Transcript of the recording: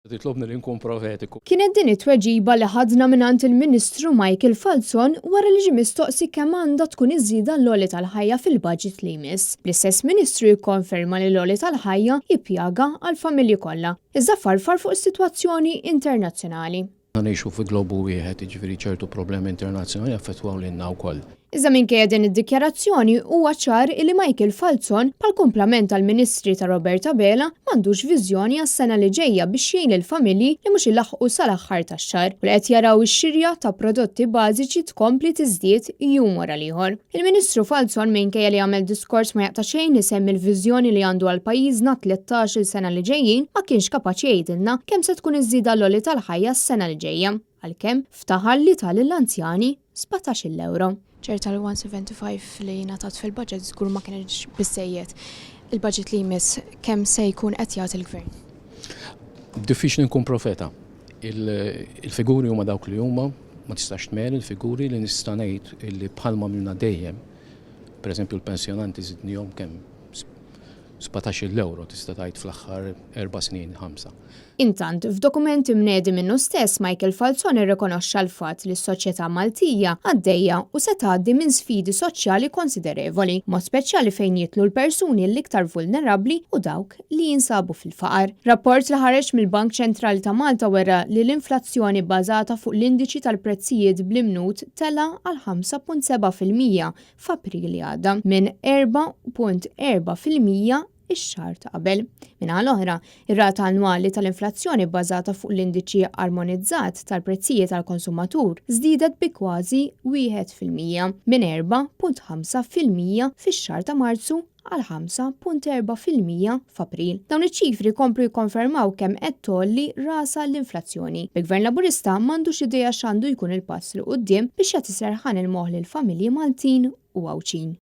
Titlobni li nkun profetiku. Kienet din it-tweġiba li ħadna mingħand il-Ministru Michael Falzon wara li ġie mistoqsi kemm għandha tkun iż-żieda l-għoli tal-ħajja fil-budget li jmiss. Bl-istess Ministru jikkonferma li l-għoli tal-ħajja hi pjaga għall-familji kollha, iżda farfar fuq is-sitwazzjoni internazzjonali. Aħna ngħixu fi globu wieħed, jiġifieri ċertu problemi internazzjonali jaffettwaw lilna wkoll. Iżda minkejja din id-dikjarazzjoni huwa ċar illi Michael Falzon, bħall-kumplament tal-Ministri ta' Robert Abela, m'għandux viżjoni għas-sena li ġejja biex jgħin lill-familji li mhux ilaħħqu sal-aħħar tax-xahar u li qed jaraw ix-xirja ta' prodotti bażiċi tkompli tiżdied jum wara l-ieħor. Il-Ministru Falzon minkejja li għamel diskors ma jaqta' xejn isemmi l-viżjoni li għandu għal pajjiżna t-tlettax-il sena li ġejjin ma kienx kapaċi jgħidilna kemm se tkun iż-żieda l-għoli tal-ħajja s-sena li ġejja. Għalkemm ftaħar li ta lill-anzjani sbatax-il ewro. Ċerta li 175 li ngħatat fil-budget żgur ma kinitx biżżejjed. Il-budget li jmiss kemm se jkun qed jagħti l-Gvern? Diffiċli nkun profeta. Il-figuri huma dawk li huma, ma tistax tmel il-figuri li nista' ngħid li bħalma għamilna dejjem, pereżempju l-pensjonanti żidnihom kemm sbatax-il ewro tista' tgħid fl-aħħar erba' snin, ħamsa. Intant, f'dokument imnedi minnu stess, Michael Falzon irrikonoxxa l-fatt li s-soċjetà Maltija għaddejja u se tgħaddi minn sfidi soċjali konsiderevoli, b'mod speċjali fejn jidħlu l-persuni l-iktar vulnerabbli u dawk li jinsabu fil-faqar. Rapport li ħareġ mill-Bank Ċentrali ta' Malta wera li l-inflazzjoni bbażata fuq l-indiċi tal-prezzijiet bl-imnut tela' għal 5.7% f'April li għadda, minn 4.4% ix-xahar ta' qabel. Min-naħa l-oħra, ir-rata annwali tal-inflazzjoni bbażata fuq l-indiċi armonizzat tal-prezzijiet għall-konsumatur żdiedet bi kważi 1%, minn 4.5% fix-xahar ta' Marzu għal 5.4% f'April. Dawn iċ-ċifri jkomplu jikkonfermaw kemm qed tgħolli rasha l-inflazzjoni. Bil-Gvern Laburista m'għandux idea x'għandu jkun il-pass 'l quddiem biex jagħti serħan il-moħħ lill-familji Maltin u Għawdxin.